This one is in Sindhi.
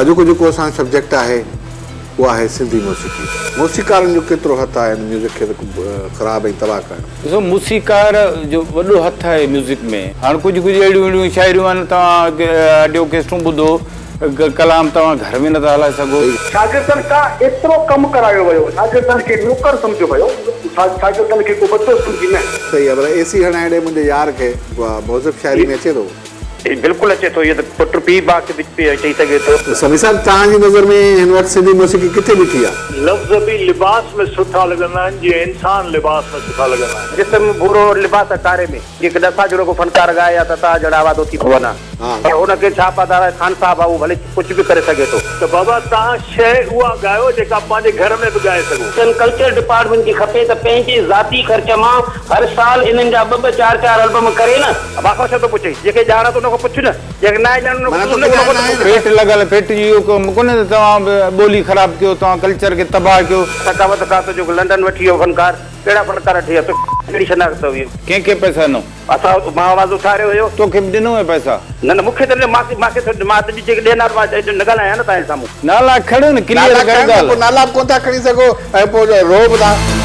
اڄوڪو جيڪو اسان جو سبجيڪٽ آهي اهو آهي سنڌي موسيقي. موسيقارن جو ڪيترو هٿ آهي هن ميوزڪ کي خراب ۽ تباهه ڪرڻ ۾؟ ڏسو موسيقار جو وڏو هٿ آهي ميوزڪ ۾. هاڻ ڪجهه ڪجهه اهڙيون اهڙيون شاعريون آهن توهان آڊيو ڪيسٽون ٻڌو ڪلام توهان گهر ۾ نٿا هلائي سگهو. شاگردن کان ايترو ڪم ڪرايو ويو، شاگردن کي نوڪر سمجهيو ويو، شاگردن کي ڪو ٻچو سمجهي نه. صحيح آ پر اي سي هڻائي ڏي منهنجي يار کي اها مهذب شاعري ۾ اچي ٿو. بلڪل اچي ٿو اهو ته پٽ پيء ڀاء کي به چئي سگهي ٿو. سميع صاحب توهان جي نظر ۾ هن وقت سنڌي موسيقي ڪٿي بيٺي آ؟ لفظ به لباس ۾ سٺا لڳندا آهن جيئن انسان لباس ۾ سٺا لڳندا آهن. جسم ڀورو لباس ڪاري ۾. جيڪڏهن اسان جهڙو ڪو فنڪار ڳائي ها ته توهان جهڙا آواز اٿي پون ها. پر هن کي ڇا پتا آهي خان صاحب آهي اهو ڀلي ڪجهه به ڪري سگهي ٿو. ته بابا توهان شيء اها ڳايو جيڪا پنهنجي گهر ۾ به ڳائي سگهو. سن ڪلچر ڊپارٽمينٽ کي کپي ته پنهنجي ذاتي خرچ مان هر سال انهن جا ٻه ٻه چار چار البم ڪري نه. ابا کان ڇو ٿو پڇين؟ جنهن کي ڄاڻ آ ته ان کان پڇ نه، جنهن کي ناهي ڄاڻ ان معنيٰ کان توکي ڄاڻ ناهي نه. پيٽ لڳل پيٽ جو اهو ڪم ڪونهي ته توهان ٻولي خراب ڪيو توهان ڪلچر کي تباهه ڪيو. ثقافت کاتو جيڪو لنڊن وٺي ويو فنڪار ڪهڙا فنڪار وٺي ويو توکي ڪهڙي شناخت هئي. ڪنهن کي پئسا ڏنو؟ اسان مان آواز اٿاريو هيو. توکي به ڏنو هي پئسا؟ نه نه مونکي ته نه مان مان کي مان ته جيڪي ڏين ها ته مان نه ڳالهايان نه توهان جي سامهون. نالا کڻو نه ڪليئر نالا ڪر کڻ نه ڳالهه. پوء نالا به ڪونه ٿا کڻي سگهو ۽ پوء روء به ٿا.